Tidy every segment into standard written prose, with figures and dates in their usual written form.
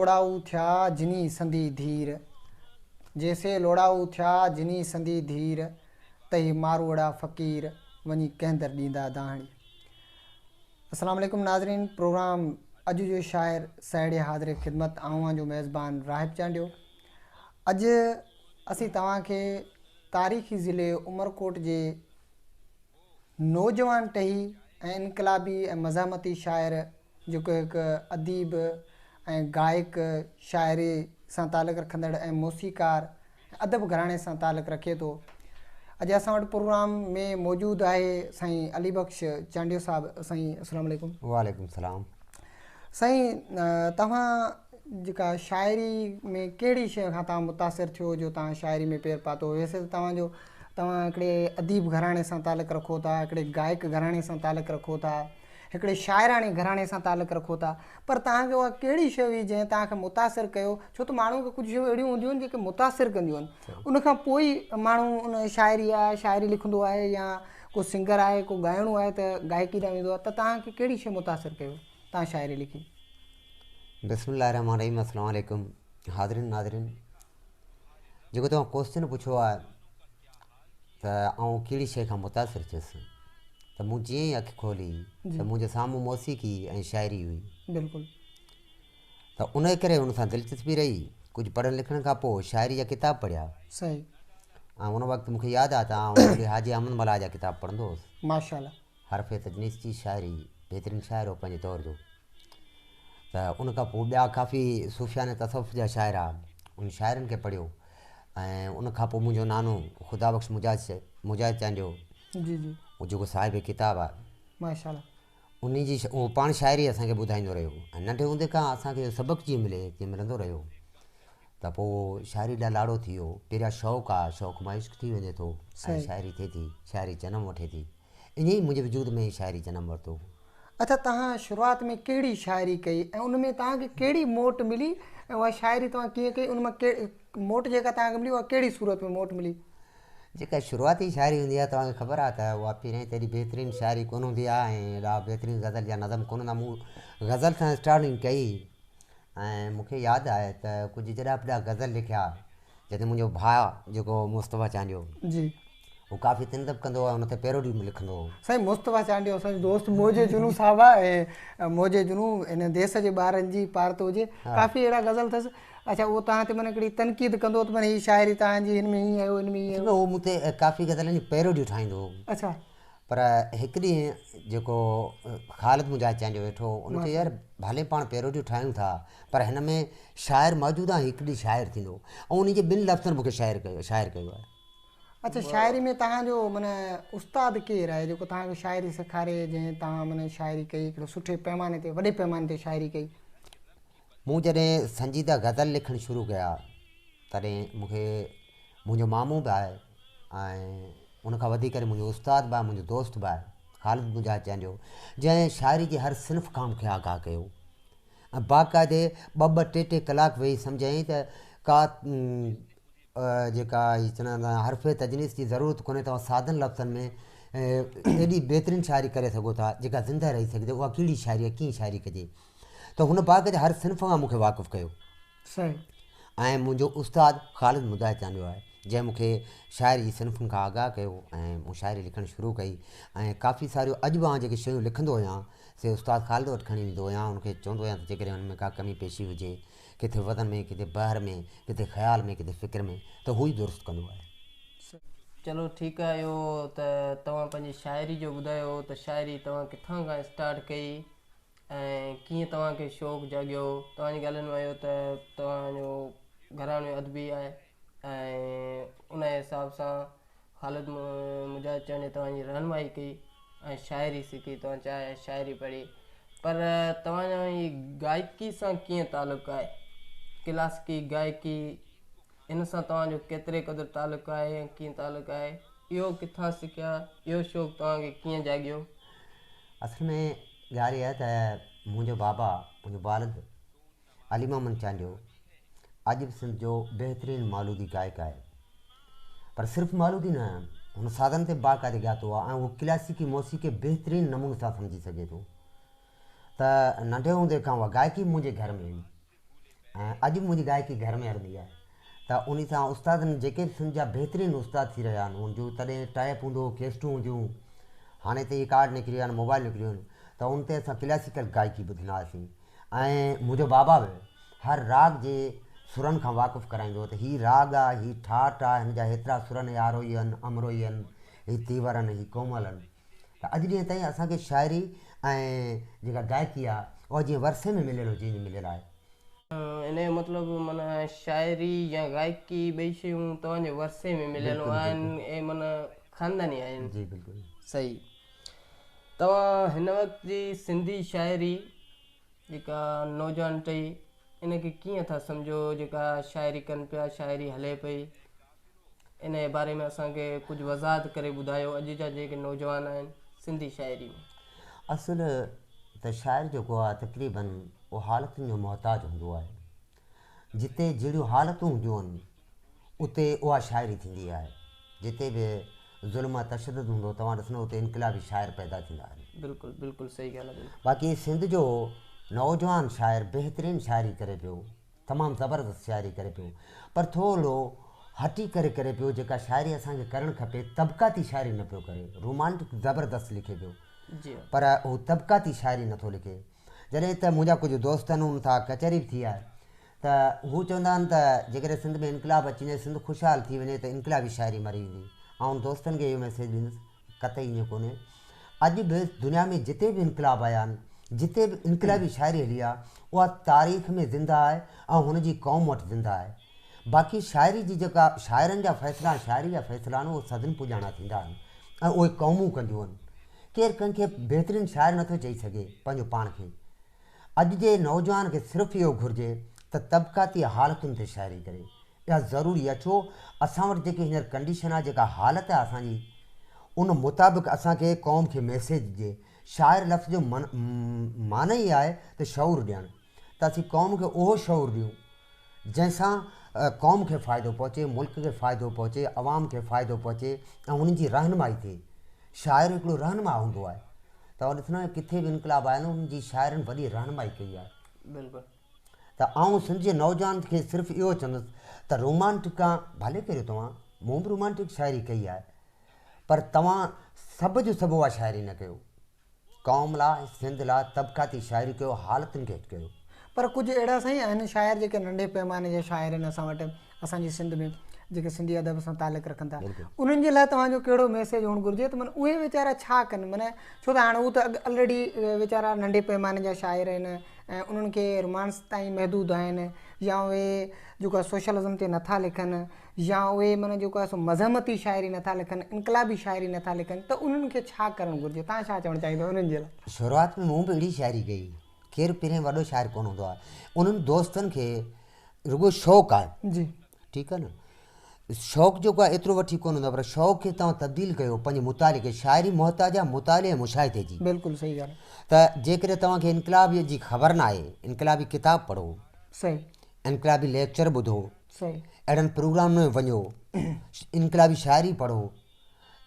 لوڙائو ٿيا جني سندي ڌير، جيسي لوڙائو ٿيا جني سندي ڌير، تهي ماروئڙا فقير وڃي ڪنهن در ڏيندا دانهڙي. السلام عليڪم ناظرين پروگرام اڄ جو شاعر سهيڙي حاضر خدمت آئون اوهان جو ميزبان راهب چانڊيو. اڄ اسين توهان کي تاريخي ضلعي عمرڪوٽ جي نوجوان ٽهي ۽ انقلابي ۽ مزاحمتي شاعر جيڪو هڪ اديب ۽ گائڪ، شاعري سان تعلق رکندڙ ۽ موسيقار ۽ ادب گهراڻي سان تعلق رکي ٿو. اڄ اسان وٽ پروگرام ۾ موجود آهي سائين علي بخش چانڊيو صاحب. سائين السلام عليڪم. وعليڪم السلام. سائين توهان جيڪا شاعري ۾ ڪهڙي شيء کان توهان متاثر ٿيو جو توهان شاعري ۾ پير پاتو ويسي ته توهان جو توهان هڪڙي اديب گهراڻي سان تعلق رکو ٿا هڪڙي گائڪ گهراڻي سان تعلق رکو ٿا هڪڙي شاعراڻي گهراڻي سان تعلق رکو ٿا پر توهان کي اها ڪهڙي شيء هئي جنهن توهان کي متاثر ڪيو ڇو ته ماڻهو کي ڪجهه شيون اهڙيون هونديون آهن جيڪي متاثر ڪنديون آهن ان کان پوء ئي ماڻهو ان شاعري آهي شاعري لکندو آهي يا ڪو سنگر آهي ڪو ڳائڻو آهي ته گائڪي ڏانهن ويندو آهي ته توهان کي ڪهڙي شيء متاثر ڪيو توهان شاعري لکي. بسم الله الرحمٰن الرحيم السلام عليڪم حاضرين ناظرين جيڪو توهان ڪوسچن پڇيو آهي ته آئون ڪهڙي شيء کان متاثر ٿيس ته مون جيئن ئي اک کولي ته منهنجي سامهون موسيقي ۽ شاعري هئي. بلڪل. ته ان ڪري ان سان دلچسپي رهي. ڪجهه پڙهڻ لکڻ کان پوء شاعري جا ڪتاب پڙهيا. صحيح. ۽ ان وقت مون کي ياد آ ته آئون مولوي حاجي احمد ملاح جا ڪتاب پڙهندو هوس. ماشاءالله. حرف تجنيس جي شاعري بهترين شاعر هو پنهنجي دور جو. ته ان کان پوء ٻيا ڪافي صوفيانه تصوف جا شاعر آ ان شاعرن کي پڙهيو ۽ ان کان پوء منهنجو نانو خدا بخش مجاهد مجاهد چانڊيو جي جي هو جيڪو صاحب ڪتاب آ ماشاءالله ان جي هو پاڻ شاعري اسان کي ٻڌائيندو رهيو ۽ ننڍي هوندي کان اسان کي سبق جيئن ملي تيئن ملندو رهيو ته پوء شاعري ڏانهن لاڙو ٿي ويو پهريان شوق آ شوق مان عشق ٿي وڃي ٿو ۽ شاعري ٿئي ٿي شاعري جنم وٺي ٿي ائين ئي منهنجي وجود ۾ شاعري جنم ورتو. اڇا توهان شروعات ۾ ڪهڙي شاعري ڪئي ۽ ان ۾ توهان کي ڪهڙي موٽ ملي ۽ اها شاعري توهان ڪيئن ڪئي ان مان موٽ جيڪا توهان کي ملي اها ڪهڙي صورت ۾ موٽ ملي؟ جيڪا شروعاتي شاعري هوندي آهي توهان کي خبر آهي ته اها پهريائين ته ايڏي بهترين شاعري ڪونه هوندي آهي ۽ ايڏا بهترين غزل يا نظم ڪونه هوندا مون غزل سان اسٽارٽنگ ڪئي ۽ مون کي ياد آهي ته ڪجهه جڏا وڏا غزل لکيا جڏهن منهنجو ڀاء جيڪو مصطفيٰ چانڊيو جي هو ڪافي تنز به ڪندو هو ۽ ان تي پيروڊيون به لکندو هو. سائين مصطفيٰ چانڊيو اسان جو دوست موجي جنون صاحب آهي ۽ موجي جنون هن ديس جي ٻارن جي پارت هجي ڪافي اهڙا غزل اٿس اڇا اهو توهان تي معنيٰ هڪڙي تنقيد ڪندو هو ته معنيٰ هي شاعري توهان جي هن ۾ هيئن آيو هن ۾ هيئن آيو. هو مون تي ڪافي غزلن جون پيروڊيون ٺاهيندو هو. اڇا. پر هڪ ڏينهن جيڪو خالد مجاهد چانڊيو ويٺو هو ان چيو يار ڀلي پاڻ پيروڊيون ٺاهيون ٿا پر هن ۾ شاعر موجود آهي هڪ ڏينهن شاعر ٿيندو ۽ ان جي ٻن لفظن مون کي شاعر ڪيو شاعر ڪيو آهي. اڇا شاعري ۾ توهان جو معنيٰ استاد ڪير آهي جيڪو توهان کي شاعري سيکاري جنهن توهان معنيٰ شاعري ڪئي هڪڙي سٺي پيماني تي وڏي پيماني تي شاعري ڪئي. مون جڏهن سنجيده غزل لکڻ شروع ڪيا تڏهن مون کي منهنجو مامو به آهي ۽ ان کان وڌيڪ ڪري منهنجو استاد به آهي منهنجو دوست به آهي خالد مجاهد چانڊيو جنهن شاعري جي هر صنف کان مون کي آگاهه ڪيو ۽ باقاعدي ٻه ٻه ٽي ٽي ڪلاڪ ويهي سمجهايائين ته ڪا جيڪا هي چوندا آهن حرف تجنيس جي ضرورت ڪونهي توهان سادن لفظن ۾ ايڏي بهترين شاعري ڪري سگهو ٿا جيڪا زنده رهي سگهي ٿي اها ڪهڙي شاعري آهي ڪيئن شاعري ڪجي ته هن باقاعده هر صنف کان مون کي واقف ڪيو. صحيح. ۽ منهنجو استاد خالد مجاهد چانڊيو آهي جنهن مون کي شاعري جي صنفن کان آگاهه ڪيو ۽ مون شاعري لکڻ شروع ڪئي ۽ ڪافي ساريون اڄ به آئون جيڪي شيون لکندو آهيان سي استاد خالد وٽ کڻي ويندو آهيان ان کي چوندو آهيان ته جيڪڏهن ان ۾ ڪا ڪمي پيشي هجي ڪٿي وزن ۾ ڪٿي بحر ۾ ڪٿي خيال ۾ ڪٿي فڪر ۾ ته هو ئي درست ڪندو آهي. چلو ٺيڪ آهي اهو ته توهان پنهنجي شاعري جو ٻڌايو ته شاعري توهان ڪٿان کان اسٽارٽ ڪئي ۽ ڪيئن توهان کي شوق جاڳيو؟ توهان جي ڳالهين مان اهو ته توهان جو گهراڻو ادبي آهي ۽ ان حساب سان خالد مجاهد چانڊيي توهان جي رهنمائي ڪئي ۽ شاعري سکي توهان چاهي شاعري پڙهي پر توهان جو هي گائڪي سان ڪيئن تعلق آهي ڪلاسڪي گائڪي ان سان توهان جو ڪيتري قدر تعلق آهي ۽ ڪيئن تعلق آهي اهو ڪٿان سکيا اهو شوق توهان کي ڪيئن جاڳيو؟ اصل ۾ ڳالهه اها ته منهنجو بابا، منهنجو والد علي محمد چانڊيو اڄ به سنڌ جو بهترين مالودي گائڪ آهي. پر صرف مالودي نه، هن سازن تي به باقاعدي ڳاتو آهي ۽ هو ڪلاسيڪي موسيقي بهترين نموني سان سمجهي سگهي ٿو. ته ننڍي هوندي کان اها گائڪي به منهنجي گهر ۾ هئي. ۽ اڄ به منهنجي گائڪي گهر ۾ هلندي آهي ته انهي سان استادن جيڪي به سنڌ جا بهترين استاد ٿي رهيا آهن ان جو تڏهن ٽيپ هوندو هو ڪيسٽون هونديون هيون هاڻي ته اهي ڪارڊ نڪري ويا آهن موبائل نڪري ويا آهن ته ان تي اسان ڪلاسيڪل گائڪي ٻڌندا هئاسين ۽ منهنجو بابا به هر راڳ جي سرن کان واقف ڪرائيندو هو ته هي راڳ آهي هي ٺاٺ آهي هن جا هيترا سر آهن هي آروهي آهن امروهي آهن هي تيور آهن هي ڪومل آهن ته اڄ ڏينهن تائين اسان کي شاعري ۽ جيڪا گائڪي آهي اها جيئن ورثي ۾ مليل هجي ائين مليل آهي. ان جو مطلب معنيٰ شاعري يا گائڪي ٻئي شيون توهان جي ورثي ۾ مليل آهن ۽ معنيٰ خانداني آهن. جي بلڪل. صحيح. توهان هن وقت جي سنڌي شاعري جيڪا نوجوان ٽهي ان کي ڪيئن ٿا سمجهو جيڪا شاعري ڪن پيا شاعري هلي پئي ان جي باري ۾ اسان کي ڪجهه وضاحت ڪري ٻڌايو اڄ جا جيڪي نوجوان آهن سنڌي شاعري ۾. اصل ته شاعر جيڪو آهي تقريبن اهو حالتن جو محتاج هوندو آهي. جتي جهڙيون حالتون هونديون آهن اتي اها شاعري ٿيندي آهي. جتي به ظلم ۽ تشدد هوندو توهان ڏسندو اتي انقلابي شاعر پيدا ٿيندا آهن. بلڪل بلڪل صحيح ڳالهه آهي بلڪل. باقي سنڌ جو نوجوان شاعر بهترين شاعري ڪري پيو تمام زبردست شاعري ڪري پيو پر ٿورو هٽي ڪري ڪري پيو جيڪا شاعري اسان کي ڪرڻ کپي طبقاتي شاعري نه پيو ڪري رومانٽڪ زبردست لکي پيو پر هو طبقاتي شاعري نه ٿو لکي جڏهن ته منهنجا ڪجهه دوست آهن انهن سان ڪچهري به ٿي آهي ته هو چوندا آهن ته جيڪڏهن سنڌ ۾ انقلاب اچي وڃي سنڌ خوشحال ٿي وڃي ته انقلابي شاعري مري ويندي. آئون دوستن کي اهو ميسيج ڏيندس قطعي ائين ڪونهي. اڄ به دنيا ۾ جتي به انقلاب آيا آهن جتي به انقلابي شاعري هلي آهي اها تاريخ ۾ زنده آهي ۽ هن جي قوم وٽ زنده آهي. باقي شاعري جي جيڪا شاعرن جا فيصلا ۽ شاعري جا فيصلا آهن اهي صدين پڄاڻا ٿيندا آهن ۽ اهي قومون ڪنديون آهن. ڪير ڪنهن کي بهترين شاعر نٿو چئي سگهي پنهنجو پاڻ کي. اڄ جي نوجوان کي صرف اهو گهرجي ته طبقاتي حالتن تي شاعري ڪري. اها ضروري آهي ڇو اسان وٽ جيڪي هينئر ڪنڊيشن آهي جيڪا حالت آهي اسان جي ان مطابق اسان کي قوم کي ميسيج ڏجي. شاعر لفظ جو معنيٰ ئي آهي ته شعور ڏيڻ ته اسين قوم کي اهو شعور ڏيون جنهن سان قوم کي فائدو پهچي، ملڪ کي فائدو پهچي، عوام کي فائدو پهچي ۽ انهن جي رهنمائي ٿئي. شاعر هڪڙو رهنما هوندو آهي. توهان ڏسندا آهيو ڪٿي به انقلاب آيو آهي انهن جي شاعرن وڏي رهنمائي ڪئي آهي. بلڪل. ته آئون سنڌ جي نوجوان کي صرف اهو چوندس ته رومانٽڪ کان ڀلي ڪريو توهان، مون به رومانٽڪ شاعري ڪئي آهي پر توهان سڀ جو سڀ اها شاعري نه ڪيو. قوم لا ۽ سنڌ لا طبقاتي شاعري ڪيو حالتن کي هيٺ ڪيو. پر ڪجهه اهڙا سائين آهن شاعر جيڪي ننڍي پيماني جا شاعر آهن اسان وٽ اسان جي سنڌ ۾ جيڪي سنڌي ادب سان تعلق رکن ٿا انهن جي لاء توهان جو ڪهڙو ميسيج هئڻ گهرجي ته معنيٰ اهي ويچارا ڇا ڪن معنيٰ ڇو ته هاڻ هو ته اڳ الريڊي ويچارا ننڍي پيماني جا شاعر آهن ۽ انهن کي رومانس تائين محدود آهن يا اهي جيڪو آهي سوشلزم تي نٿا لکن يا اهي معنيٰ جيڪو آهي سو مزاحمتي شاعري نٿا لکن، انقلابي شاعري نٿا لکن ته انهن کي ڇا ڪرڻ گهرجي؟ توهان ڇا چوڻ چاهيندؤ انهن جي لاء؟ شروعات ۾ مون به اهڙي شاعري ڪئي. ڪير پهرين وڏو شاعر ڪونه هوندو آهي. انهن دوستن کي رڳو شوق آهي. جي. ٺيڪ آهي نه. شوق جيڪو آهي ايترو وٺي ڪونه هوندو آهي پر شوق کي توهان تبديل ڪيو پنهنجي مطالعي کي. شاعري محتاج آهي مطالعي ۽ مشاهدي جي. بلڪل صحيح ڳالهه. ته جيڪڏهن توهان کي انقلاب جي خبر ناهي، انقلابي ڪتاب پڙهو. صحيح. انقلابي ليڪچر ٻڌو. صحيح. اهڙن پروگرامن ۾ وڃو، انقلابي شاعري پڙهو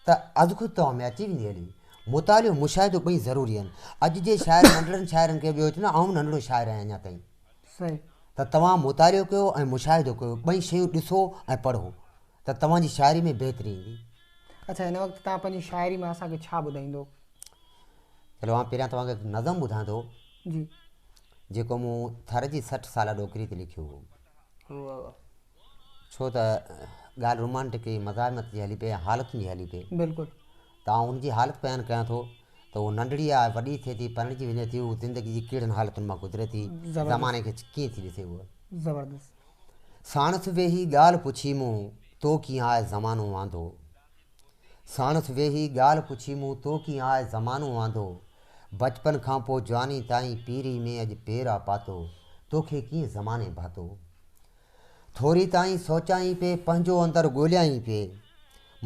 ته ازخود توهان ۾ اچي ويندي هلي. مطالعو مشاهدو ٻئي ضروري آهن. اڄ جي شاعر ننڍڙن شاعرن کي ٻيو چوندو آئون ننڍڙو شاعر آهيان اڃا تائين. صحيح. ته توهان مطالعو ڪيو ۽ مشاهدو ڪيو ٻئي شيون ڏسو ۽ پڙهو ته توهان جي شاعري ۾ بهتري ايندي. اڇا هن وقت توهان پنهنجي شاعري مان اسان کي ڇا ٻڌائيندو؟ چلو آئون پهريان توهان کي هڪ نظم ٻڌايان ٿو. جي. جيڪو مون ٿر جي 60 سالا ڏوڪري تي لکيو هو. ڇو ته ڳالهه رومانٽڪ ۽ مزاحمت جي هلي پئي ۽ حالتن جي هلي پئي. بلڪل. ته آئون ان جي حالت بيان ڪيان ٿو ته هوء ننڍڙي آهي وڏي ٿئي ٿي پرڻجي وڃي ٿي هوء زندگي جي ڪهڙن حالتن مان گذري ٿي زماني کي ڪيئن ٿي ڏسي هوء. زبردست. ساڻس ويهي ڳالهه پڇي مون تو ڪيئن آء زمانو آندو. ساڻس ويهي ڳالهه پڇي مون تو ڪيئن آء زمانو آندو. بچپن کان پوء جواني تائين پيري ۾ اڄ پير آ پاتو، توکي ڪيئن زماني ڀاتو. ٿوري تائين سوچيائين پئي، پنهنجو اندر ڳوليائين پئي.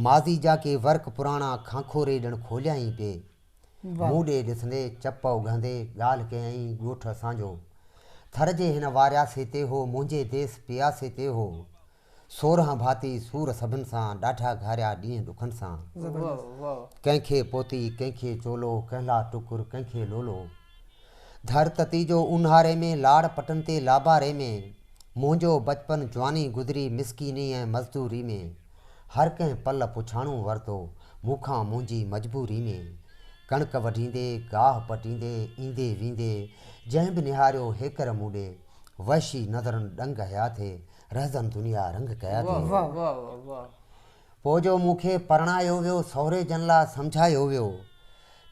ماضي جا ڪي ورق پراڻا کانکوري ڄڻ کوليائين پئي. مون ڏي ڏسندي، چپ اگهندي، ڳالهه ڪيائين ڳوٺ اسان جو ٿر جي هن وارياسي تي هو، منهنجي ديس پياسي تي هو. 16 ڀاتي سور سڀن سان، ڏاڍا گهاريا ڏينهن ڏکن سان. ڪنهن کي پوتي، ڪنهن کي چولو، ڪنهن لا ٽڪر، ڪنهن کي لولو. ڌر تتي جو اونهاري ۾، لاڙ پٽن تي لاباري ۾. منهنجو بچپن جواني گذري مسڪيني ۽ مزدوري ۾. هر ڪنهن پل پڇاڻو ورتو مون کان منهنجي مجبوري ۾. ڪڻڪ وڍيندي، گاهه پٽيندي، ايندي ويندي، جنهن به نهاريو هيڪر مون ڏي. وحشي نظرن ڏنگ هيا ٿي، رهزن دنيا رنگ ڪيا ٿي. پوء جو مون کي پرڻايو ويو، سهري جن لا سمجهايو ويو.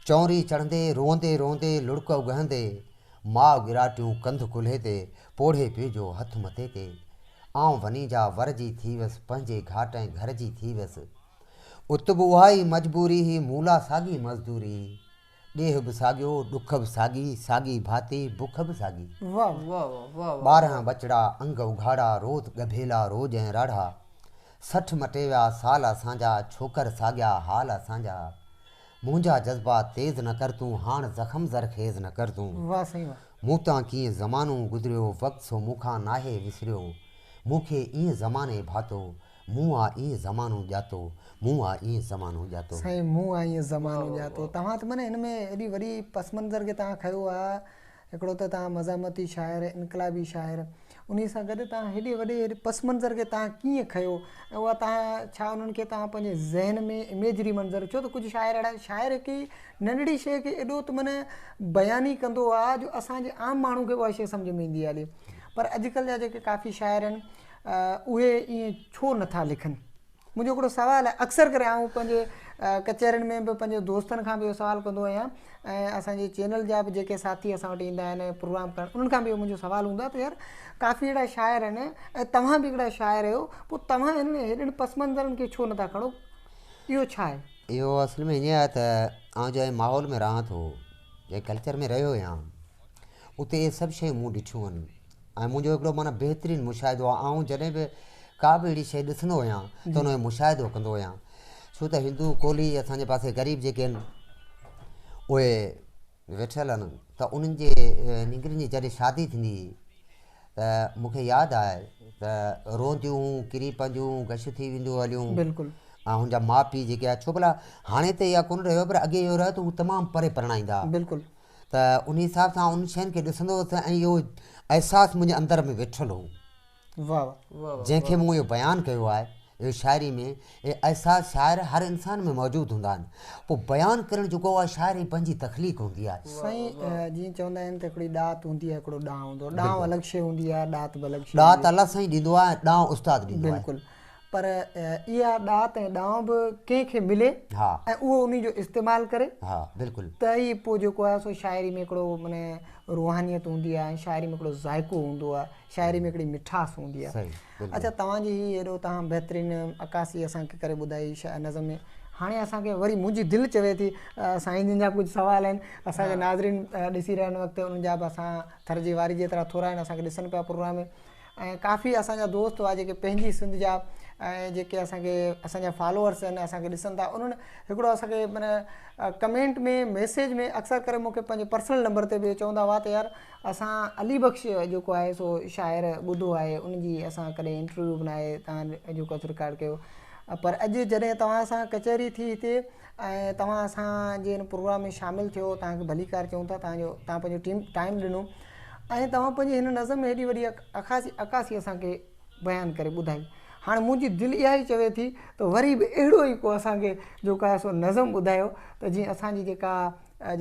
چؤنري چڙهندي، روئندي روئندي، لڙڪ اگهندي، ماء ڳراٽيون ڪنڌ ڪلهي تي، پوڙهي پيء جو هٿ مٿي تي. آئون وني جا ور جي ٿي ويس، پنهنجي گهاٽ ۽ گهر جي ٿي ويس. ات به اها ئي مجبوري هئي، مون لا ساڳي مزدوري هئي. ڏيهه به ساڳيو، ڏک به ساڳي، ساڳي ڀاتي، بک به ساڳي. 12 ٻچڙا، انگ اگهاڙا، روز ڳڀيلا، روڄ ۽ راڙها. 60 مٽي ويا سال اسان جا، ڇوڪر ساڳيا، حال اسان جا. منهنجا جذبا تيز نه ڪر تون، هاڻ زخم زرخيز نه ڪر تون. مون تان ڪيئن زمانو گذريو، وقت سو مون کان ناهي وسريو. مون کي ائين زماني ڀاتو، مون آ ائين زمانو ڄاتو، مون آ ائين زمانو ڄاتو. سائين مون آ ائين زمانو ڄاتو. توهان ته معنيٰ هن ۾ ايڏي وڏي پس منظر کي توهان کنيو آ. هڪڙو ته توهان مزاحمتي شاعر، انقلابي شاعر، انهي سان گڏ توهان هيڏي وڏي هيڏي پس منظر کي توهان ڪيئن کنيو ۽ اها توهان ڇا انهن کي توهان پنهنجي ذهن ۾ اميجري منظر ڇو ته ڪجهه شاعر اهڙا شاعر هڪ ئي ننڍڙي شيء کي ايڏو ته معنيٰ بياني ڪندو آ جو اسان جي عام ماڻهو کي اها شيء سمجهه ۾ ايندي آ هلي پر اڄڪلهه جا جيڪي ڪافي شاعر آهن اهي ائين ڇو نٿا لکن؟ منهنجو هڪڙو سوال آهي اڪثر ڪري آئون پنهنجي ڪچهرين ۾ به پنهنجي دوستن کان به اهو سوال ڪندو آهيان ۽ اسان جي چينل جا به جيڪي ساٿي اسان وٽ ايندا آهن پروگرام ڪرڻ انهن کان به اهو منهنجو سوال هوندو آهي ته يار ڪافي اهڙا شاعر آهن ۽ توهان به هڪڙا شاعر آهيو پوء توهان هنن هيڏن پس منظرن کي ڇو نٿا کڻو اهو ڇا آهي؟ اهو اصل ۾ ائين آهي ته آئون جنهن ماحول ۾ رهان ٿو جنهن ڪلچر ۾ رهيو آهيان اتي اهي سڀ شيون مون ڏٺيون آهن ۽ منهنجو هڪڙو معنيٰ بهترين مشاهدو آهي آئون جڏهن به ڪا به اهڙي شيء ڏسندو آهيان ته ان جو مشاهدو ڪندو آهيان ڇو ته هندو ڪولهي اسان جي پاسي غريب جيڪي آهن اهي ويٺل آهن ته انهن جي نينگرين جي جڏهن شادي ٿيندي هئي ته مون کي ياد آهي ته روئنديون هيون ڪري پونديون غش ٿي وينديون هليون بلڪل ۽ هن جا ماء پيء جيڪي آهي ڇو ڀلا هاڻي ته اها ڪونه رهيو پر اڳي اهو رهيو ته هو تمام پري پرڻائيندا هئا بلڪل ته انهي حساب سان انهن شين کي ڏسندو هوس ۽ اهو احساس منهنجي اندر ۾ ويٺل هو. جنهن کي مون اهو بيان ڪيو آهي اهو شاعري ۾ اهي احساس شاعر هر انسان ۾ موجود هوندا آهن پوء بيان ڪرڻ جيڪو آهي شاعري پنهنجي تخليق هوندي آهي. سائين جيئن چوندا آهن ته هڪڙي ڏات هوندي آهي هڪڙو ڏانء هوندو آهي ڏانء الڳ شيء هوندي آهي ڏات به الڳ شيء هوندي آهي. ڏات الله سائين ڏيندو آهي ۽ ڏانء استاد ڏيندو آهي. بلڪل پر اها ڏات ۽ ڏانء به ڪنهن کي ملي ۽ اهو انهي جو استعمال ڪري ته ئي پوء جيڪو آهي سو شاعري ۾ هڪڙو معنيٰ روحانيت هوندي آهي ۽ شاعري ۾ هڪڙو ذائقو هوندو آهي شاعري ۾ هڪڙي مٺاس هوندي آهي. اڇا توهان جي هي ايڏو توهان بهترين عڪاسي اسان کي ڪري ٻڌائي نظم ۾ هاڻي اسان کي وري منهنجي دل چوي ٿي سائين جن جا به ڪجهه سوال آهن اسان جا ناظرين ڏسي رهيا آهن هن وقت انهن جا به اسان ٿر جي واري جيترا ٿورا آهن اسان کي ڏسن پيا پروگرام ۾ ۽ ڪافي اسان جا دوست هئا جيڪي پنهنجي سنڌ جا ۽ جيڪي اسان کي اسان جا فالوورس آهن اسان کي ڏسن ٿا انهن هڪڙو اسان کي معنيٰ ڪمينٽ ۾ ميسيج ۾ اڪثر ڪري مون کي پنهنجي پرسنل نمبر تي به چوندا هئا ته يار اسان علي بخش جيڪو آهي سو شاعر ٻڌو آهي ان جي اسان ڪڏهن انٽرويو به ناهي توهان جيڪو رڪارڊ ڪيو پر اڄ جڏهن توهان سان ڪچهري ٿي هتي ۽ توهان اسان جي هن پروگرام ۾ شامل ٿيو توهان کي ڀليڪار چئون ٿا توهان جو توهان پنهنجو ٽيم ٽائيم ڏنو ۽ توهان پنهنجي هن نظم ۾ هيڏي وڏي عڪاسي عڪاسي اسان کي بيان ڪري ٻڌائي هاڻي منهنجي دل اها ئي چوي ٿي ته وري به اهڙو ئي ڪو اسان کي جيڪو آهي سو نظم ٻڌايو ته جيئن اسان جي جيڪا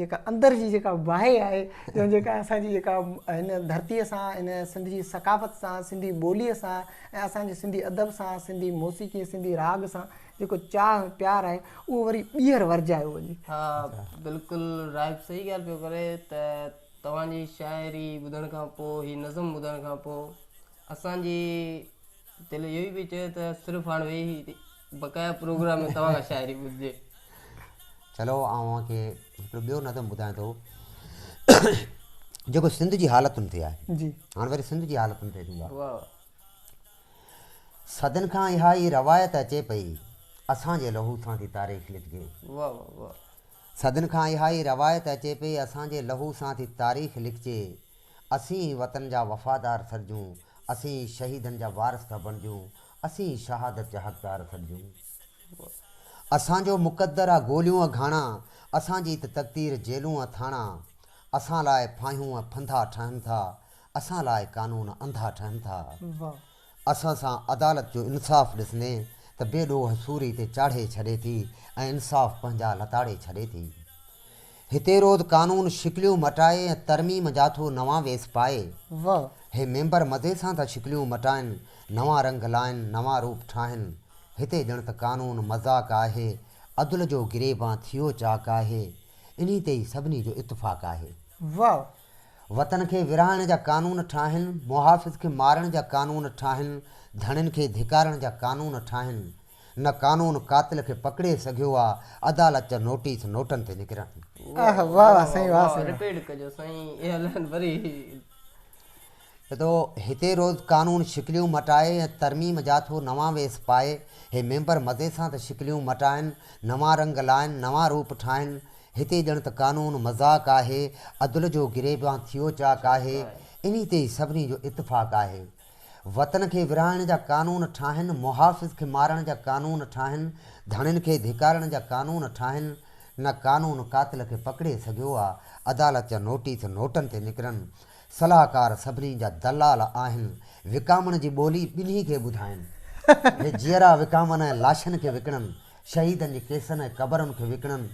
جيڪا اندر جي جيڪا باهه آهي يا جيڪا اسان جي جيڪا هن ڌرتيء سان هن سنڌ جي ثقافت سان سنڌي ٻوليء سان ۽ اسان جي سنڌي ادب سان سنڌي موسيقي سنڌي راڳ سان جيڪو چاهه پيار آهي اهو وري ٻيهر ورجايو وڃي. ها بلڪل راهب صحيح ڳالهه پيو ڪري ته توهان جي شاعري ٻڌڻ کان پوء هي نظم ٻڌڻ کان پوء اسان جي دل اهو ئي پئي چئي ته صرف هاڻ ويهي بقايا پروگرام ۾ توهان کان شاعري ٻڌجي. چلو آئون اوهان کي هڪڙو ٻيو نظم ٻڌايان ٿو جيڪو سنڌ جي حالتن تي آهي. جي. هاڻ وري سنڌ جي حالتن تي اچون ٿا. واهه. صدين کان اها ئي روايت اچي پئي اسان جي لهو سان ٿي تاريخ لکجي. واهه واهه واهه. صدين کان اها ئي روايت اچي پئي اسان جي لهو سان ٿي تاريخ لکجي. اسين ئي وطن جا وفادار سڏجون، اسين ئي شهيدن جا وارث ٿا بڻجون، اسين ئي شهادت جا حقدار سڏجون. اسان جو مقدر آ گوليون اگهاڻا، اسان جي ته تقدير جيلون ۽ ٿاڻا. اسان لاء ڦاهيون ۽ ڦنڌا ٺهن ٿا، اسان لاء قانون انڌا ٺهن ٿا. اسان سان عدالت جو انصاف ڏسندين ته بي ڏوهه سوري تي چاڙهي ڇڏي ٿي ۽ انصاف پنهنجا لتاڙي ڇڏي ٿي. هتي روز قانون شڪليون مٽائي ۽ ترميم جا ٿو نوان ويس پائي. هي ميمبر مزي سان ٿا شڪليون مٽائن، نوان رنگ لائن، نوان روپ ٺاهن. هتي ڄڻ ته قانون مذاق آهي، عدل جو گريبان ٿيو چاڪ آهي. انهي تي ئي سڀني جو اتفاق آهي. وطن کي ورهائڻ جا قانون ٺاهن، محافظ کي مارڻ جا قانون ٺاهن، ڌڻين کي ڌڪارڻ جا قانون ٺاهن. نه قانون قاتل کي پڪڙي سگهيو آ، عدالت جا نوٽيس نوٽن تي نڪرن. آه واه واه سائين واه سائين واه. رپيٽ ڪجو سائين اها لائن وري. ته هتي روز قانون شڪليون مٽائي ۽ ترميم جا ٿو نوان ويس پائي. هي ميمبر مزي سان ته شڪليون مٽائن، نوان رنگ لائن، نوان روپ ٺاهن. هتي ڄڻ ته قانون مذاق آهي، عدل جو گريبان ٿيو چاڪ آهي. انهي تي ئي سڀني جو اتفاق آهي. وطن کي ورهائڻ جا قانون ٺاهن، محافظ کي مارڻ جا قانون ٺاهن، ڌڻين کي ڌڪارڻ جا قانون ٺاهن. نه قانون قاتل کي پڪڙي سگهيو آ، عدالت جا نوٽيس نوٽن تي نڪرن. صلاحڪار سڀني جا دلال آهن، وڪامڻ جي ٻولي ٻنهي کي ٻڌائين. هي جيئرا وڪامن ۽ لاشن کي وڪڻن، شهيدن جي ڪيسن ۽ قبرن کي وڪڻن.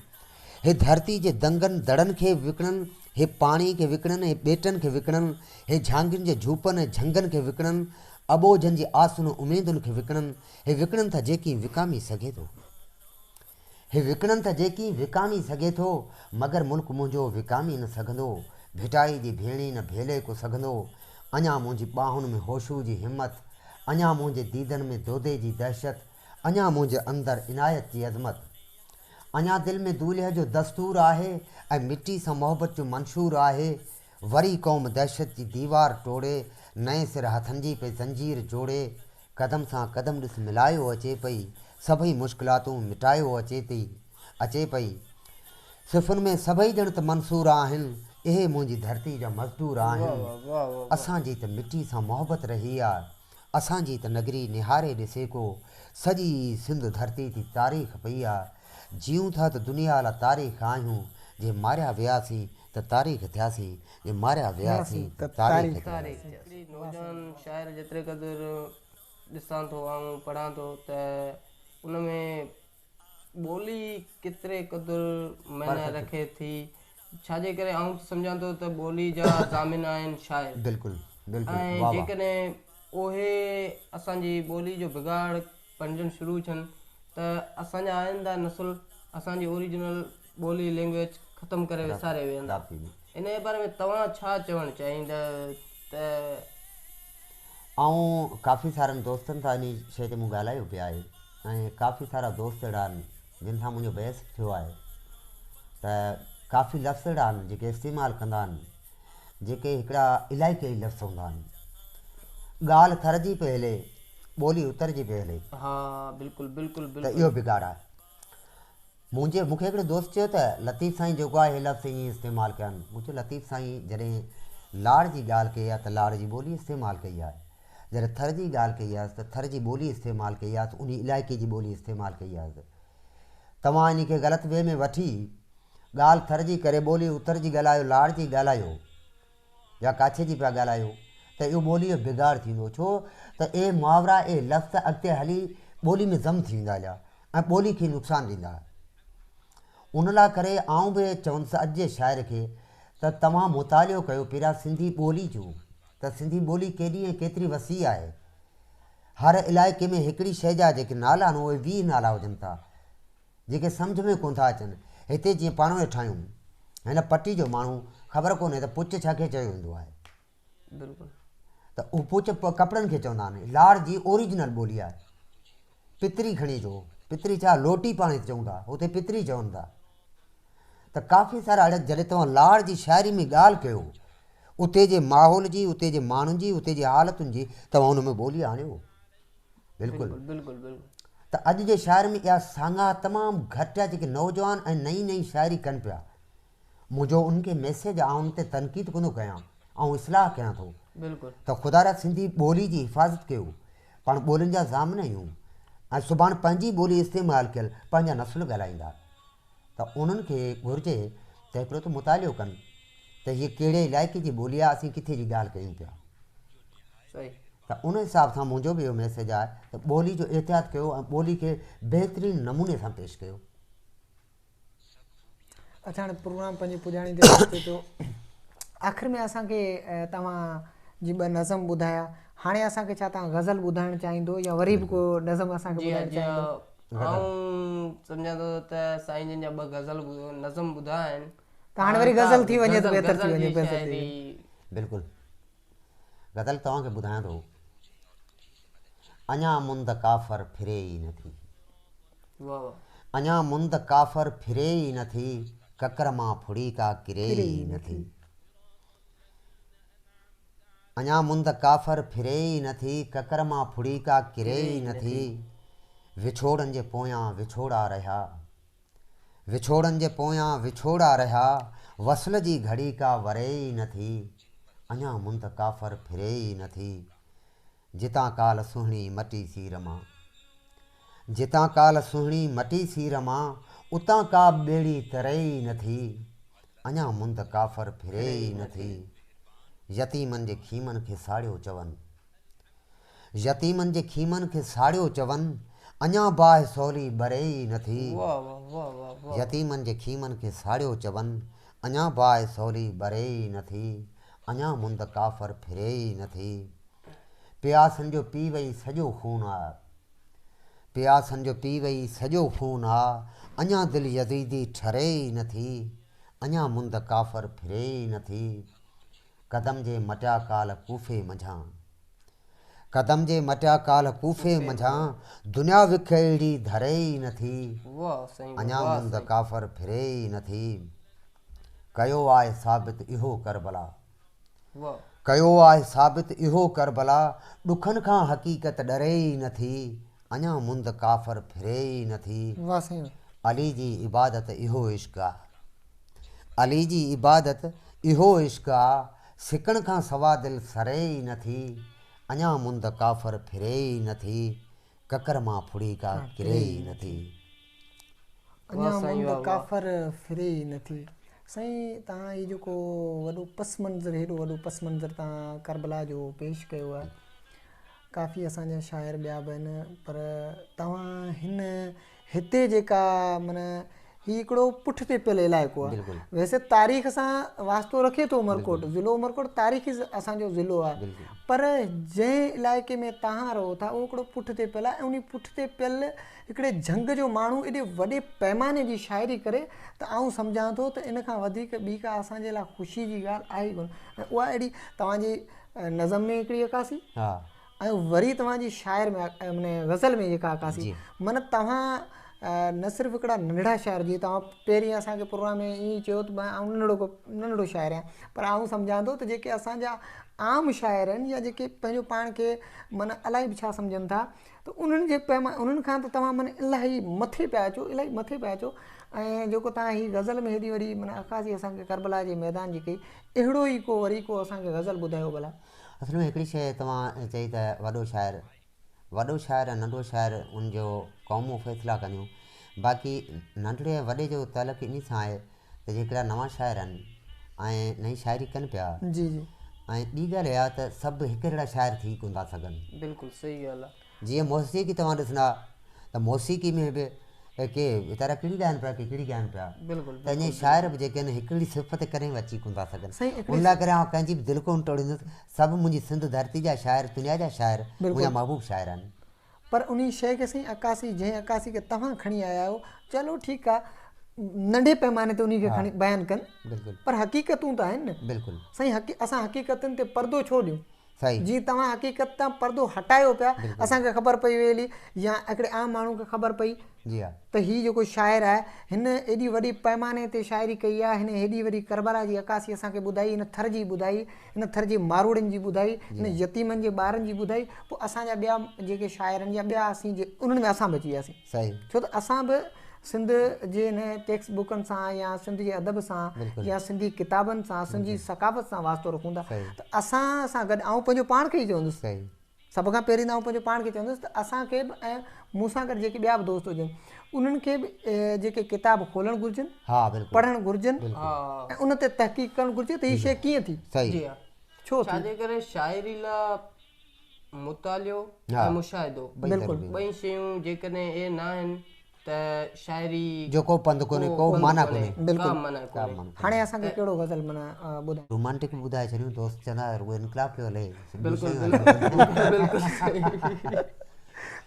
هي ڌرتي جي دنگن دڙن کي وڪڻن، هي پاڻي کي وڪڻن، هي ٻيٽن کي وڪڻن، هي جهانگين جي جهوپن ۽ جهنگن کي وڪڻن، اٻوجهن جي آسن اميدن کي وڪڻن، هي وڪڻن ٿا جيڪي وڪامي سگهي ٿو. هي وڪڻن ته جيڪي وڪامي سگهي ٿو، مگر ملڪ منهنجو وڪامي نه سگهندو، ڀٽائي جي ڀيڻي نه ڀيلي ڪو سگهندو، اڃا منهنجي ٻانهن ۾ هوشو جي همت، اڃا منهنجي ديدن ۾ دودي جي دهشت، اڃا منهنجي اندر عنايت جي عظمت، اڃا دل ۾ دولهه جو دستور آهي ۽ مٽي سان محبت جو منشور آهي، وري قوم دهشت جي ديوار ٽوڙي، نئين سر هٿن جي پئي زنجير جوڙي، قدم سان قدم ڏس ملايو اچي پئي، سڀئي مشڪلاتون مٽايو اچي ٿي، اچي پئي. صفن ۾ سڀئي ڄڻ ته منصور آهن، اهي منهنجي ڌرتي جا مزدور آهن. اسان جي ته مٽي سان محبت رهي آ، اسان جي ته نگري نهاري ڏسي ڪو، سڄي سنڌ ڌرتي ٿي تاريخ پئي آ. جيئون ٿا ته دنيا لا تاريخ آهيون، جي ماريا وياسين ته تاريخ ٿياسين، جي ماريا وياسين ته تاريخ ٿياسين. هڪڙي نوجوان شاعر جيتري قدر ڏسان ٿو آئون پڙهان ٿو ته ان ۾ ٻولي ڪيتري قدر معنيٰ رکي ٿي ڇاجي ڪري آئون ته سمجهان ٿو ته ٻولي جا ضامن آهن شاعر بلڪل بلڪل ۽ واھ واھ. جيڪڏهن اهي اسان جي ٻولي جو بگاڙ بڻجڻ شروع ٿين ته اسان جا آئنده نسل اسان جي اوريجنل ٻولي لينگويج ختم ڪري وساري ويهندا ان جي باري ۾ توهان ڇا چوڻ چاهيندا ته. آئون ڪافي سارن دوستن سان انهي شيء تي مون ڳالهايو به آهي ۽ ڪافي سارا دوست اهڙا آهن جن سان منهنجو بحث به ٿيو آهي ته ڪافي لفظ اهڙا آهن جيڪي استعمال ڪندا آهن جيڪي هڪڙا علائقائي لفظ هوندا آهن ڳالهه ٿر جي پئي هلي ٻولي اتر جي پئي هلي ها بلڪل بلڪل ته بلڪل اهو بگاڙ آهي منهنجي مون کي هڪڙي دوست چيو ته لطيف سائين جيڪو آهي هي لفظ ائين استعمال ڪيا آهن. مون چيو لطيف سائين جڏهن لاڙ جي ڳالهه ڪئي آهي ته لاڙ جي ٻولي استعمال ڪئي آهي. جڏهن ٿر جي ڳالهه ڪئي آهي ته ٿر جي ٻولي استعمال ڪئي آهي انهي علائقي جي ٻولي استعمال ڪئي آهي. توهان انهي کي غلط وي ۾ وٺي ڳالهه ٿر جي ڪري ٻولي اتر جي ڳالهايو لاڙ جي ڳالهايو. يا ڪاڇي جي پيا ڳالهايو ته اهو ٻوليء جو بگاڙ ٿيندو ڇو ته اهي محاورا اهي لفظ اڳتي هلي ٻولي ۾ ضم ٿي ويندا هليا ۽ ٻولي کي نقصان ڏيندا ان لاء ڪري آئون به چوندس اڄ جي شاعر کي ته توهان مطالعو ڪيو پهريان سنڌي ٻولي جو ته سنڌي ٻولي ڪيڏي ۽ ڪيتري وسيع آهي هر علائقي ۾ هڪڙي شيء جا جيڪي نالا آهن اهي 20 نالا هجن ٿا جيڪي سمجهه ۾ ڪونه ٿا اچن. هتي جيئن پاڻ ويٺا آهيون. هن پٽي جو ماڻهو خبر ڪونهي ته پچ ڇا کي چيو ويندو آهي. بلڪل. ته اهو پچ ڪپڙن کي چوندا آهن. لاڙ جي اوريجنل ٻولي آهي. پتري کڻي اچو. پتري ڇا لوٽي پاڻ هتي چئون ٿا. هتي پتري چون ٿا. ته ڪافي سارا اهڙا جڏهن توهان لاڙ جي شاعري ۾ ڳالهه ڪيو اتي جي ماحول جي اتي جي ماڻهن جي اتي جي حالتن جي توهان ان ۾ ٻولي آڻيو. بلڪل بلڪل بلڪل ته اڄ جي شاعر ۾ اها ساڱاهه تمام گهٽ آهي جيڪي نوجوان ۽ نئين نئين شاعري ڪن پيا منهنجو انهن کي ميسيج آئون ان تي تنقيد ڪونه ٿو ڪيان آئون اصلاح ڪيان ٿو بلڪل ته خدارا سنڌي ٻولي جي حفاظت ڪيو پاڻ ٻولين جا ضامن آهيون ۽ سڀاڻ پنهنجي ٻولي استعمال ڪيل پنهنجا نسل ڳالهائيندا ته انهن کي گهرجي ته هڪڙو ته مطالعو ڪن ته هيء ڪهڙي علائقي جي ٻولي آهي، اسين ڪٿي جي ڳالهه ڪيون پيا. صحيح. ته ان حساب سان منهنجو به اهو ميسيج آهي ته ٻولي جو احتياط ڪيو ۽ ٻولي کي بهترين نموني سان پيش ڪيو. اڇا هاڻي پروگرام پنهنجي پڄاڻي تي پهچي پيو. آخر ۾ اسان کي توهان جي ٻه نظم ٻڌايا. هاڻي اسان کي ڇا توهان غزل ٻڌائڻ چاهيندو يا وري به ڪو نظم اسان کي جي ها ٻڌائڻ جي ها چاهيندو؟ آئون سمجهان ٿو ته سائين جن جا ٻه غزل نظم ٻڌا آهن. ته هاڻي وري غزل ٿي وڃي ته بهتر ٿي وڃي بهتر ٿي وڃي. بلڪل غزل توهان کي ٻڌايان ٿو. اڃا مند ڪافر ڦري ئي نه ٿي. اڃا مند ڪافر ڦري ئي نه ٿي، ڪڪر مان ڦڙي ڪا ڪري ئي نه ٿي. اڃا مند ڪافر ڦري ئي نه ٿي، ڪڪر مان ڦڙي ڪا ڪري ئي نه ٿي. وڇوڙن جي پويان وڇوڙا رهيا. وڇوڙن جي پويان وڇوڙا رهيا، وصل جي گهڙي ڪا وري ئي نه ٿي. اڃا مند ڪافر ڦري ئي نه ٿي. جتان ڪالهه سهڻي مٽي سير مان. جتان ڪالهه سهڻي مٽي سير مان، اتان ڪا به ٻيڙي تري ئي نه ٿي. اڃا مند ڪافر ڦري ئي نه ٿي. يتيمن جي خيمن کي ساڙيو چون. يتيمن جي خيمن کي ساڙيو چون، اڃا باهه سولي ٻري ئي نه ٿي. يتيمن جي خيمن کي ساڙيو چون، اڃا باهه سولي ٻري ئي نه ٿي. اڃا مند ڪافر ڦري ئي نه ٿي. پياسن جو پي وئي سڄو خون آ. پياسن جو پي وئي سڄو خون آ. اڃا دل يزيدي ٺري ئي نه ٿي. اڃا مند ڪافر ڦري ئي نه ٿي. قدم جي مٽيا ڪالهه ڪوفي منجهان. قدم جي مٽيا ڪالهه ڪوفي منجهان. دنيا وک اهڙي ڌري ئي نه ٿي. اڃا مند ڪافر ڦري ئي نه ٿي. ڪيو آهي ثابت اهو ڪربلا. ڪيو آهي ثابت اهو ڪربلا. ڏکن کان حقيقت ڏري ئي نه ٿي. اڃا مند ڪافر ڦري ئي نه ٿي. علي جي عبادت اهو عشق آ. علي جي عبادت اهو عشق آ. سڪڻ کان سوا دل سري ئي نه ٿي. اڃا مند ڪافر ڦري ئي نه ٿي. ڪڪر مان ڦڙي ڪا ڪري ئي نه ٿي. اڃا مند ڪافر ڦري ئي نه ٿي. سائين توهان هي جيڪو وڏو پس منظر هيڏو وڏو پس منظر توهان ڪربلا جو پيش ڪيو آهي ڪافي اسان جا شاعر ٻيا به آهن پر توهان هن هتي جيڪا معنيٰ هي هڪڙو پٺتي پيل علائقو آهي ويسي تاريخ سان واسطو رکي ٿو عمرڪوٽ ضلعو عمرڪوٽ تاريخي اسان جو ضلعو آهي پر جنهن علائقي ۾ توهان رهو ٿا اهو هڪڙو پٺتي پيل آهي ۽ انهي پٺتي پيل هڪڙي جهنگ جو ماڻهو ايڏي وڏي پيماني جي شاعري ڪري ته آئون سمجهان ٿو ته ان کان وڌيڪ ٻي ڪا اسان جي لاء خوشي جي ڳالهه آهي ئي ڪونه ۽ اها اهڙي توهان جي نظم ۾ هڪڙي عڪاسي ۽ وري توهان جي شاعر ۾ معني غزل ۾ جيڪا عڪاسي معنيٰ توهان نه صرف هڪڙا ننڍڙا شاعر جيئن توهان پهرين اسان کي پروگرام ۾ ائين چيو ته آئون ننڍڙو ڪو ننڍڙو شاعر آهيان پر آئون سمجهان ٿو ته جيڪي اسان جا عام شاعر آهن يا جيڪي پنهنجو پاڻ کي معنيٰ الائي به ڇا سمجهن ٿا ته انهن جي پيما انهن کان ته توهان معنيٰ الاهي مٿي پيا اچو الاهي مٿي پيا اچو ۽ جيڪو توهان هي غزل ۾ هيڏي وڏي معنيٰ عڪاسي اسان کي ڪربلا جي ميدان جي ڪئي اهڙو ئي ڪو وري ڪو اسان کي غزل ٻڌايو ڀلا. اصل ۾ هڪڙي شيء توهان چئي ته وڏو شاعر وڏو شاعر ۽ ننڍو شاعر ان جو قومون فيصلا ڪنديون باقي ننڍڙي ۽ وڏي جو تعلق انهي سان آهي ته جيڪڙا نوان شاعر آهن ۽ نئين شاعري ڪن پيا جي جي. ۽ ٻي ڳالهه اها ته سڀ هڪ جهڙا شاعر ٿي ڪونه ٿا سگهن. بلڪل صحيح ڳالهه آ. جيئن موسيقي توهان ڏسندا ته موسيقي ۾ به ڪي ويچارا ڪهڙي ڳائن پيا ڪي ڪهڙي ڳائن پيا بلڪل ته ائين شاعر به جيڪي آهن هڪڙي صف تي ڪڏهن به اچي ڪونه ٿا سگهن سائين هڪڙي ان لاء ڪري آئون ڪنهن جي به دل ڪونه ٽوڙيندس سڀ منهنجي سنڌ ڌرتي جا شاعر دنيا جا شاعر منهنجا محبوب شاعر آهن. پر انهي شيء کي سائين عڪاسي جنهن عڪاسي کي توهان کڻي آيا آهيو چلو ٺيڪ آ ننڍي پيماني تي انهي کي کڻي بيان ڪن پر حقيقتون ته آهن نه بلڪل سائين اسان حقيقتن تي پردو ڇو ڏيون صحيح جي توهان حقيقت تان پردو هٽايو پيا اسان کي خبر پئي وئي هلي يا هڪڙي عام ماڻهو کي خبر پئي جي ها ته هي جيڪو شاعر آهي هن ايڏي وڏي پيماني تي شاعري ڪئي آهي هن هيڏي وڏي ڪربلا جي عڪاسي اسان کي ٻڌائي هن ٿر جي ٻڌائي هن ٿر جي ماروئڙن جي ٻڌائي هن يتيمن جي ٻارن جي ٻڌائي پوء اسان جا ٻيا جيڪي شاعر آهن يا ٻيا اسين جي انهن ۾ اسان به اچي وياسين صحيح ڇو ته اسان به سنڌ جي هن ٽيڪسٽ بڪن سان يا سنڌ جي ادب سان يا سنڌي ڪتابن سان سنڌي ثقافت سان واسطو رکون ٿا ته اسان سان گڏ آئون پنهنجو پاڻ کي ئي چوندس صحيح سڀ کان پهرين ته آئون پنهنجو پاڻ کي چوندس ته اسان کي به ۽ مون سان گڏ جيڪي ٻيا به دوست هجن انهن کي به جيڪي ڪتاب کولڻ گهرجن، پڙهڻ گهرجن ۽ ان تي تحقيق ڪرڻ گهرجي ته هي شيء ڪيئن ٿي، ڇو ٿي. ڇا جي ڪري شاعري لا مطالعو ۽ مشاهدو ٻئي شيون جيڪڏهن اهي نه آهن ته شاعري جو ڪو پنڌ ڪونهي، ڪو معنيٰ ڪونهي. بلڪل هاڻي اسان کي ڪهڙو غزل معنيٰ ٻڌايو. رومانٽڪ به ٻڌائي ڇڏيون دوست چوندا رڳو انقلاب پيو هلي. بلڪل بلڪل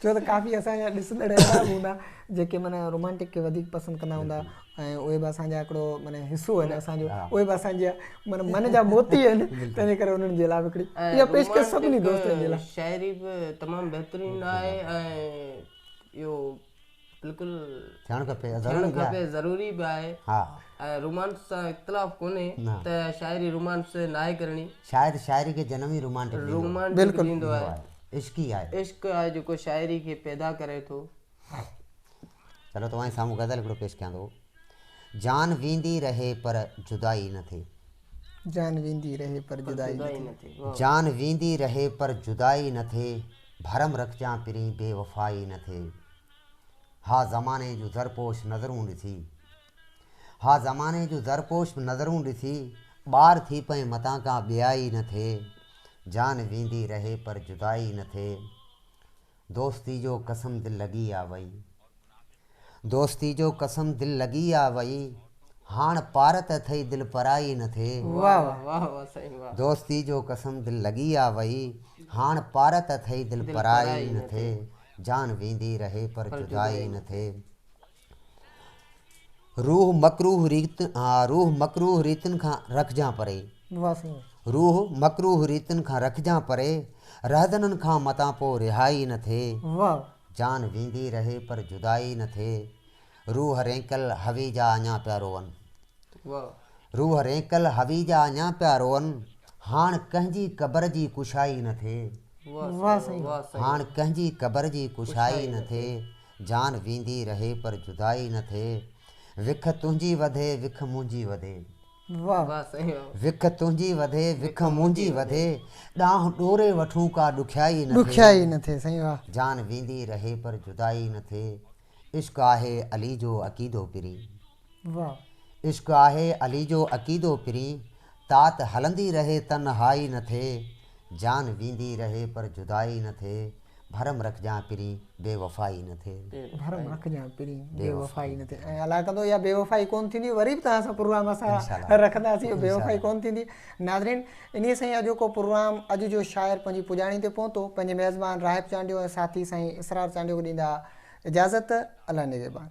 ڇو ته ڪافي اسان جا ڏسندڙ اهڙا به هوندا جيڪي معنيٰ رومانٽڪ کي وڌيڪ پسند ڪندا هوندا ۽ اهي به اسان جا هڪڙو معنيٰ حصو آهن اسان جو اهي به اسان جا معنيٰ من جا موتي آهن تنهنجي ڪري انهن جي لاء به هڪڙي اها پيشڪش سڀني دوستن جي لاء. شاعري به تمام بهترين آهي ۽ اهو بلڪل ٿيڻ کپي ٿيڻ کپي ضروري به آهي ۽ رومانس سان اختلاف ڪونهي ته شاعري رومانس ناهي ڪرڻي. شايد شاعري کي جنم ئي رومانٽڪ رومانٽڪ ڏيندو آهي. عشق ئي آهي. عشق آهي جيڪو شاعري کي پيدا ڪري ٿو. چلو توهان جي سامهون غزل هڪڙو پيش ڪيان ٿو. جان ويندي رهي پر جدائي نه ٿئي. جان ويندي رهي پر جدائي نه ٿئي. جان ويندي رهي پر جدائي نه ٿئي. ڀرم رکجان پرين بي وفائي نه ٿئي. ها زماني جون زرپوش نظرون ڏسي. ها زماني جون زرپوش نظرون ڏسي. ٻار ٿي پئين متان ڪا ٻيائي نه ٿئي. جان ويندي رهي پر جدائي نه ٿئي. دوستي جو قسم دل لڳي آ وئي. دوستي جو قسم دل لڳي آ وئي. هاڻ پارت اٿئي دل پرائي نه ٿئي. واه واه واه سائين واه. دوستي جو قسم دل لڳي آ وئي. هاڻ پارت اٿئي دل پرائي نه ٿئي. جان ويندي رهي پر جدائي نه ٿئي. روح مڪروه ريت روح مڪروه ريتن کان رکجان پري. واه سائين. روح مڪروه ريتن کان رکجان پري. رهزنن کان متان پو رهائي نه ٿئي. واه. جان ويندي رهي پر جدائي نه ٿئي. روح رينڪل هوي جا اڃا پيا روئن. روح رينڪل هوي جا اڃا پيا روئن. هاڻ ڪنهن جي قبر جي ڪشائي نه ٿئي. هاڻ ڪنهن جي قبر جي ڪشائي نه ٿئي. جان ويندي رهي پر جدائي نه ٿئي. وک تنهنجي وڌي وک منهنجي وڌي. وک تنهنجي وڌي وک منهنجي وڌي. ڏانهن ڏوري وٺون ڪا ڏکيائي نه ڏکيائي نه ٿئي سائين واه. جان ويندي رهي پر جدائي نه ٿئي. عشق آهي علي جو عقيدو پرين. واه. عشق آهي علي جو عقيدو پرين. تات هلندي رهي تنهائي نه ٿئي. جان ويندي رهي پر جدائي نه ٿئي. ڀرم رکجان پرين بي وفائي نه ٿئي. ڀرم رکجان پرين بي وفائي نه ٿئي ۽ الله ڪندو اها بي وفائي ڪون ٿيندي وري به توهان سان پروگرام اسان رکنداسين اها بي وفائي ڪون ٿيندي ناظرين انهي سان ئي اڄوڪو پروگرام اڄ جو شاعر پنهنجي پڄاڻي تي پهتو پنهنجي ميزبان راهب چانڊيو ۽ ساٿي سائين اسرار چانڊيو کي ڏيندا اجازت الله نگهبان.